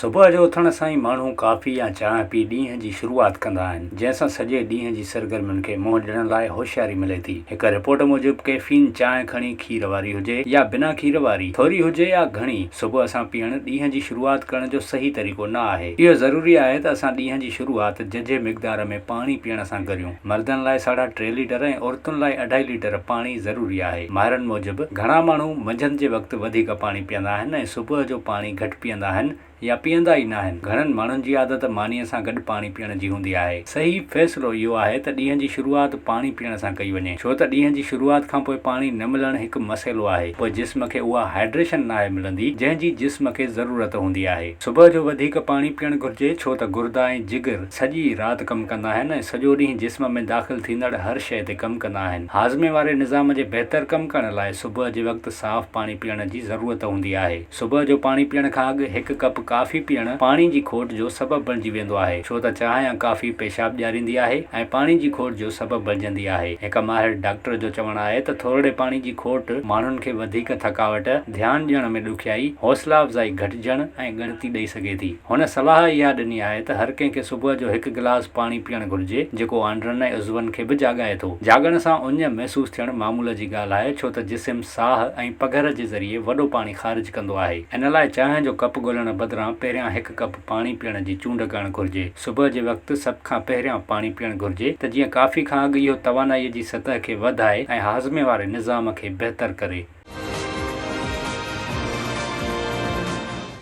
صبح جو اٿڻ سان ئي ماڻهو ڪافي يا چانهه پي ڏينهن جي شروعات ڪندا آهن، جنهن سان سڄي ڏينهن جي سرگرمين کي منهن ڏيڻ لاء هوشياري ملي ٿي. هڪ رپورٽ موجب ڪيفين چانهه کڻي کير واري هجي يا بنا کير واري، ٿوري هجي يا گهڻي، صبح سان پيئڻ ڏينهن جي شروعات ڪرڻ جو صحيح طريقو نه آهي. اهو ضروري آهي ته اسان ڏينهن جي شروعات ججهي مقدار ۾ پاڻي پيئڻ سان ڪريون. مردن لاء ساڍا ٽي ليٽر ۽ عورتن لاء اڍائي ليٽر پاڻي ضروري آهي. ماهرن موجب، گهڻا ماڻهو منجهند جي وقت وڌيڪ پاڻي پيئندا آهن ۽ صبح جو پاڻي گهٽ پيئندا آهن يا پيئندا ئي ناهن. گهڻن ماڻهن جي عادت مانيء سان گڏ پاڻي پيئڻ جي هوندي آهي. صحيح فيصلو اهو آهي ته ڏينهن جي شروعات پاڻي پيئڻ سان ڪئي وڃي، ڇو ته ڏينهن جي شروعات کانپوء پاڻي نه ملڻ هڪ مسئلو آهي، پوء جسم کي اها هائيڊريشن ناهي ملندي، جنهن جي جسم کي ضرورت هوندي آهي. صبح جو وڌيڪ پاڻي پيئڻ گهرجي، ڇو ته گردا ۽ جگر سڄي رات ڪم ڪندا آهن ۽ سڄو ڏينهن جسم ۾ داخل ٿيندڙ هر شيء تي ڪم ڪندا آهن. هاضمي واري نظام جي بهتر ڪم ڪرڻ لاء صبح جي وقت صاف پاڻي پيئڻ جي ضرورت هوندي آهي. صبح جو پاڻي پيئڻ کان اڳ هڪ ڪپ ڪافي پيئڻ پاڻي جي کوٽ جو سبب بڻجي ويندو آهي، ڇو ته چانهه يا ڪافي پيشاب ڏياريندي آهي ۽ پاڻي جي کوٽ جو سبب بڻجندي آهي. هڪ ماهر ڊاڪٽر جو چوڻ آهي ته ٿورڙي پاڻي جي کوٽ ماڻهن کي وڌيڪ ٿڪاوٽ، ڌيان ڏيڻ ۾ ڏکيائي، حوصلا افزائي گهٽجڻ ۽ ڳڻتي ڏئي سگهي ٿي. هن صلاح اها ڏني آهي ته هر ڪنهن کي صبح جو هڪ گلاس پاڻي پيئڻ گهرجي، جيڪو آنڊرن ۽ عضون کي به جاڳائي ٿو. جاڳڻ سان اڃ محسوس ٿيڻ معمول جي ڳالهه آهي، ڇو ته جسم ساهه ۽ پگهر جي ذريعي وڏو پاڻي خارج ڪندو آهي. ان لاء چانهه جو ڪپ ڳولڻ بدران پهريان هڪ ڪپ پاڻي پيئڻ جي چونڊ ڪرڻ گهرجي. صبح جي وقت سڀ کان پهريان پاڻي پيئڻ گهرجي ته جيئن ڪافي کان اڳ اهو توانائيء جي سطح کي وڌائي ۽ هاضمي واري نظام کي بهتر ڪري.